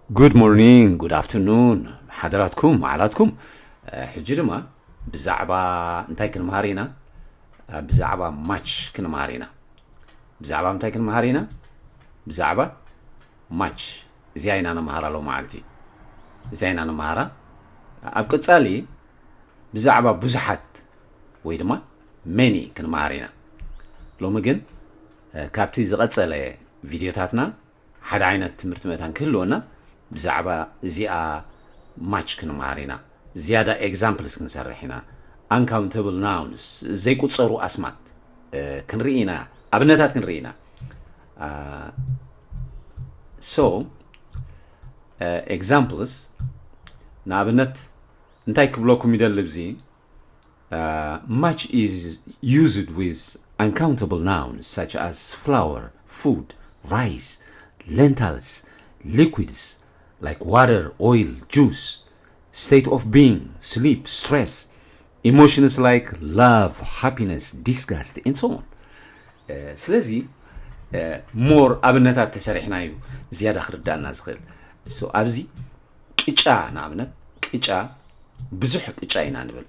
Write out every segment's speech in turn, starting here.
Good morning, good afternoon፣ ሓደራትኩም፣ መዓላትኩም። ሕጂ ድማ ብዛዕባ እንታይ ክንመሃር ኢና? ብዛዕባ ማች ክንመሃር ኢና። ብዛዕባ እንታይ ክንመሃር ኢና? ብዛዕባ ማች። እዚኣ ኢና ንመሃራ ሎመዓልቲ። እዚኣ ኢና ንመሃራ። ኣብ ቀጻሊ ብዛዕባ ብዙሓት ወይ ድማ ሜኒ ክንመሃር ኢና። ሎሚ ግን ካብቲ ዝቐጸለ ቪድዮታትና ሓደ ዓይነት ትምህርቲ መታን ክህልወና ብዛዕባ እዚኣ ማች ክንመሃር ኢና። ዝያዳ ኤግዛምፕልስ ክንሰርሕ ኢና። ኣንካውንተብል ናውንስ፣ ዘይቁጸሩ ኣስማት ክንርኢ ኢና፣ ኣብነታት ክንርኢ ኢና። ሶ ኤግዛምፕልስ፣ ንኣብነት እንታይ ክብለኩም ይደሊ ብዚ? Much is used with uncountable nouns such as flour, food, rice, lentils, liquids like water, oil, juice, state of being, sleep, stress, emotions like love, happiness, disgust, and so on. ስለዚ ሞር ኣብነታት ተሰሪሕና እዩ ዝያዳ ክርዳእና ዝኽእል። ኣብዚ ቅጫ ንኣብነት፣ ቅጫ፣ ብዙሕ ቅጫ ኢና ንብል።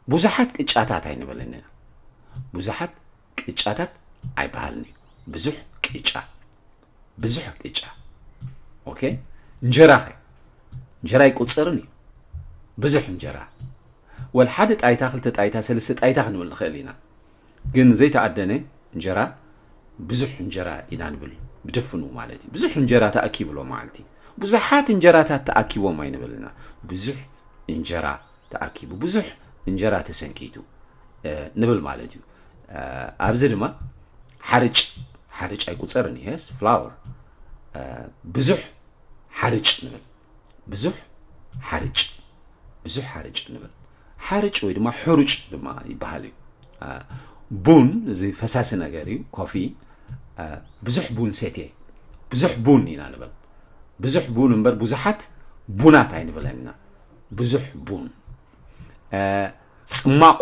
ብዙሓት ቅጫታት ኣይንብልን ኢና። ብዙሓት ቅጫታት ኣይበሃልን እዩ። ብዙሕ ቅጫ፣ ብዙሕ ቅጫ። ኦኬ። እንጀራ ኸ? እንጀራ ኣይቁጸርን እዩ። ብዙሕ እንጀራ፣ ወል ሓደ ጣይታ፣ ክልተ ጣይታ፣ ሰለስተ ጣይታ ክንብል ንኽእል ኢና። ግን ዘይተኣደነ እንጀራ ብዙሕ እንጀራ ኢና ንብል፣ ብድፍኑ ማለት እዩ። ብዙሕ እንጀራ ተኣኪቡ ሎ መዓልቲ። ብዙሓት እንጀራታት ተኣኪቦም ኣይንብልና። ብዙሕ እንጀራ ተኣኪቡ፣ ብዙሕ እንጀራ ተሰንኪቱ ንብል ማለት እዩ። ኣብዚ ድማ ሓርጭ፣ ሓርጭ ኣይቁጸርን እዩ። የስ፣ ፍላወር፣ ብዙሕ ሓርጭ ንብል። ብዙሕ ሓርጭ፣ ብዙሕ ሓርጭ ንብል። ሓርጭ ወይ ድማ ሕሩጭ ድማ ይበሃል እዩ። ቡን፣ እዚ ፈሳሲ ነገር እዩ፣ ኮፊ። ብዙሕ ቡን ሰትየ፣ ብዙሕ ቡን ኢና ንብል። ብዙሕ ቡን እምበር ብዙሓት ቡናት ኣይንብለን ኢና። ብዙሕ ቡን። ጽማቕ፣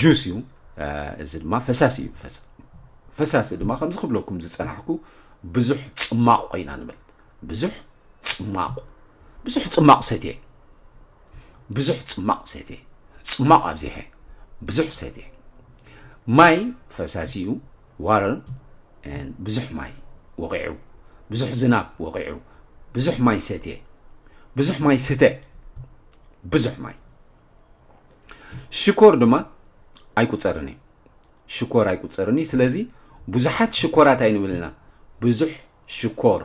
ጁስ እዩ። እዚ ድማ ፈሳሲ እዩ። ፈሳሲ ድማ ከምዚ ክብለኩም ዝጸናሕኩ፣ ብዙሕ ጽማቕ ኢና ንብል። ብዙሕ ጽማቕ፣ ብዙሕ ጽማቕ ሰትየ፣ ብዙሕ ጽማቕ ሰትየ፣ ጽማቕ ኣብዚሐ፣ ብዙሕ ሰትየ። ማይ ፈሳሲ እዩ፣ ዋተር፣ ብዙሕ ማይ ወቒዑ፣ ብዙሕ ዝናብ ወቒዑ፣ ብዙሕ ማይ ሰትየ፣ ብዙሕ ማይ ስተ፣ ብዙሕ ማይ። ሽኮር ድማ ኣይቁጸርን እዩ። ሽኮር ኣይቁጸርን እዩ። ስለዚ ብዙሓት ሽኮራት ኣይንብልና። ብዙሕ ሽኮር፣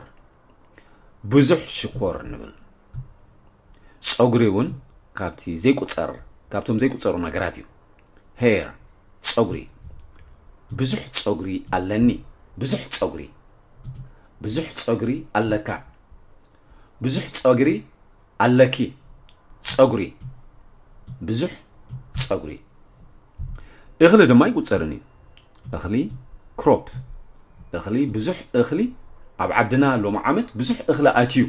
ብዙሕ ሽኮር ንብል። ጸጉሪ እውን ካብቲ ዘይቁጸር፣ ካብቶም ዘይቁጸሩ ነገራት እዩ። ሄር፣ ጸጉሪ። ብዙሕ ጸጉሪ ኣለኒ። ብዙሕ ጸጉሪ። ብዙሕ ጸጉሪ ኣለካ። ብዙሕ ጸጉሪ ኣለኪ። ጸጉሪ። ብዙሕ ጸጉሪ። እኽሊ ድማ ኣይቁጸርን እዩ። እኽሊ፣ ክሮፕ። እኽሊ፣ ብዙሕ እኽሊ። ኣብ ዓድና ሎሚ ዓመት ብዙሕ እኽሊ ኣትዩ።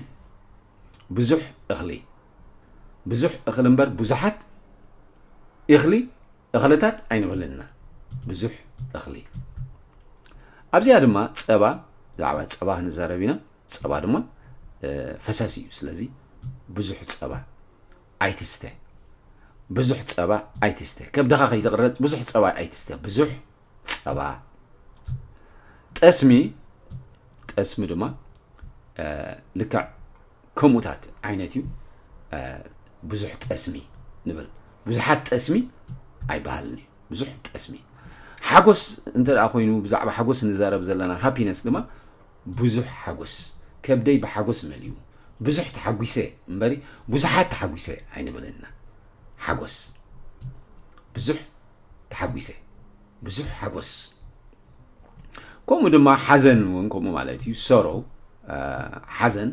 ብዙሕ እኽሊ። ብዙሕ እኽሊ እምበር ብዙሓት እኽሊ፣ እኽልታት ኣይንብልን ኢና። ብዙሕ እኽሊ። ኣብዚኣ ድማ ጸባ፣ ብዛዕባ ጸባ ክንዛረብ ኢና። ጸባ ድማ ፈሳሲ እዩ። ስለዚ ብዙሕ ጸባ ኣይትስተ። ብዙሕ ጸባ ኣይትስተ። ከብድኻ ከይትቕረጽ ብዙሕ ጸባ ኣይትስተ። ብዙሕ ጸባ። ጠስሚ፣ ጠስሚ ድማ ልክዕ ከምኡታት ዓይነት እዩ። ብዙሕ ጠስሚ ንብል። ብዙሓት ጠስሚ ኣይበሃልን እዩ። ብዙሕ ጠስሚ። ሓጎስ እንተ ደኣ ኮይኑ፣ ብዛዕባ ሓጎስ ንዛረብ ዘለና፣ ሃፒነስ ድማ ብዙሕ ሓጎስ። ከብደይ ብሓጎስ መሊኡ። ብዙሕ ተሓጒሰ እምበሪ፣ ብዙሓት ተሓጒሰ ኣይንብልን ኢና። ሓጎስ። ብዙሕ ተሓጒሰ። ብዙሕ ሓጎስ። ከምኡ ድማ ሓዘን እውን ከምኡ ማለት እዩ። ሶሮ፣ ሓዘን፣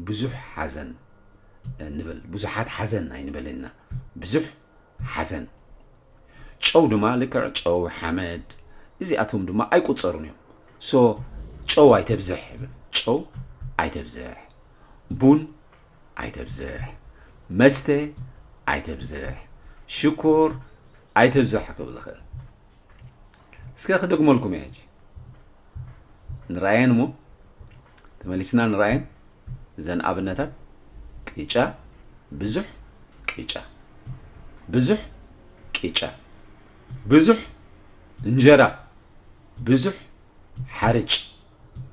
ብዙሕ ሓዘን ንብል። ብዙሓት ሓዘን ኣይንበልን ኢና። ብዙሕ ሓዘን። ጨው ድማ ልክዕ ጨው፣ ሓመድ፣ እዚኣቶም ድማ ኣይቁጸሩን እዮም። ሶ ጨው ኣይተብዝሕ ይብል። ጨው ኣይተብዝሕ። ቡን ኣይተብዝሕ። መስተ ኣይተብዝሕ። ሽኮር ኣይተብዝሕ ክብል ይኽእል። እስከ ክደግመልኩም እየ ሕጂ። ንርኣየን እሞ፣ ተመሊስና ንርኣየን። እዘን ኣብነታት ቅጫ፣ ብዙሕ ቅጫ፣ ብዙሕ ቅጫ፣ ብዙሕ እንጀራ፣ ብዙሕ ሓርጭ፣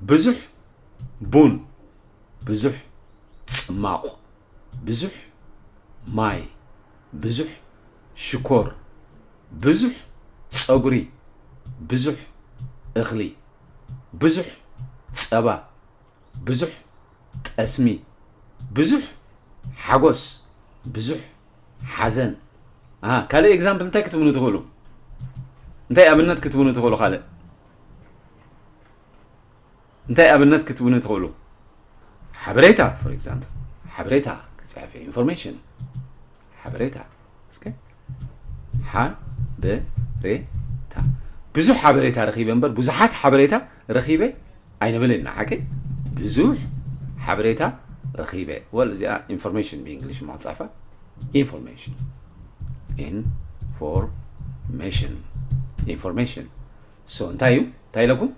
ብዙሕ ቡን፣ ብዙሕ ጽማቑ፣ ብዙሕ ማይ፣ ብዙሕ ሽኮር፣ ብዙሕ ጸጉሪ፣ ብዙሕ እኽሊ፣ ብዙሕ ጸባ፣ ብዙሕ ጠስሚ፣ ብዙሕ ሓጎስ፣ ብዙሕ ሓዘን። ካልእ ኤግዛምፕል እንታይ ክትብሉ ትኽእሉ? እንታይ ኣብነት ክትብሉ ትኽእሉ? ካልእ እንታይ ኣብነት ክትብሉ ትኽእሉ? ሓበሬታ፣ for example፣ ሓበሬታ ክጽሕፍ፣ ኢንፎርሜሽን፣ ሓበሬታ። እስከ ሓበሬታ፣ ብዙሕ ሓበሬታ ረኺበ እምበር ብዙሓት ሓበሬታ ረኺበ ኣይንብል ኢና። ሓቂ፣ ብዙሕ ሓበሬታ ረኺበ። ወል እዚኣ ኢንፎርሜሽን ብእንግሊሽ እሞ ክጻፋ፣ ኢንፎርሜሽን፣ ኢንፎርሜሽን፣ ኢንፎርሜሽን። ሶ እንታይ እዩ? እንታይ ኢለኩም?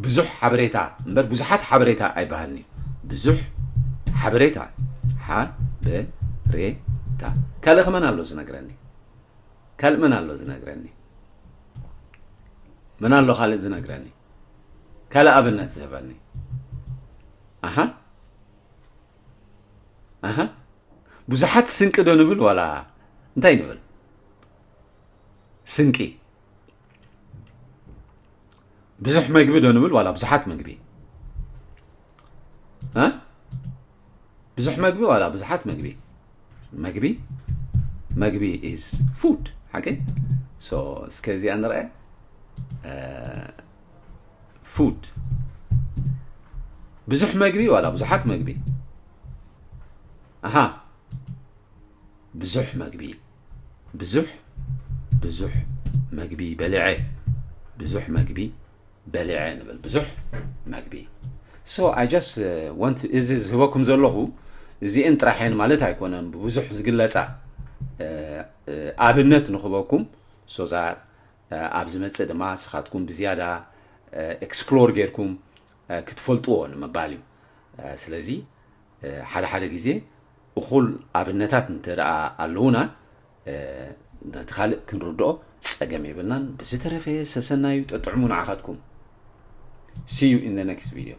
ብዙሕ ሓበሬታ እምበር ብዙሓት ሓበሬታ ኣይበሃልን እዩ። ብዙሕ ሓበሬታ፣ ሓበሬታ። ካልእ ከመን ኣሎ ዝነግረኒ? ካልእ መን ኣሎ ዝነግረኒ? መን ኣሎ ካልእ ዝነግረኒ? ካልእ ኣብነት ዝህበኒ? ኣሃ፣ ኣሃ። ብዙሓት ስንቂ ዶ ንብል ዋላ እንታይ ንብል? ስንቂ። ብዙሕ መግቢ ዶ ንብል ዋላ ብዙሓት መግቢ? እ? ብዙሕ መግቢ ዋላ ብዙሓት መግቢ? መግቢ፣ መግቢ is food፣ ሓቂ? ሶ እስከ እዚኣ ንርኣያ። እ፣ ፉድ። ብዙሕ መግቢ ዋላ ብዙሓት መግቢ? ኣሃ፣ ብዙሕ መግቢ። ብዙሕ፣ ብዙሕ መግቢ በሊዐ። ብዙሕ መግቢ በሊዐ ንብል። ብዙሕ መግቢ። So I just, uh, want፣ እዚ ዝህበኩም ዘለኹ እዚኤን ጥራሕ እየን ማለት ኣይኮነን፣ ብብዙሕ ዝግለጻ፣ እ፣ እ፣ ኣብነት ንኽበኩም። So that፣ እ፣ ኣብ ዝመጽእ ድማ ንስኻትኩም ብዝያዳ፣ እ፣ ኤክስፕሎር ጌርኩም፣ እ፣ ክትፈልጥዎ ንምባል እዩ። እ፣ ስለዚ፣ እ፣ ሓደ ሓደ ግዜ እኹል ኣብነታት እንተ ደኣ ኣለዉና፣ እ፣ ነቲ ካልእ ክንርድኦ ጸገም የብልናን። ብዝተረፈ ሰሰናዩ፣ ጠጥዕሙ ንዓኻትኩም። See you in the next video።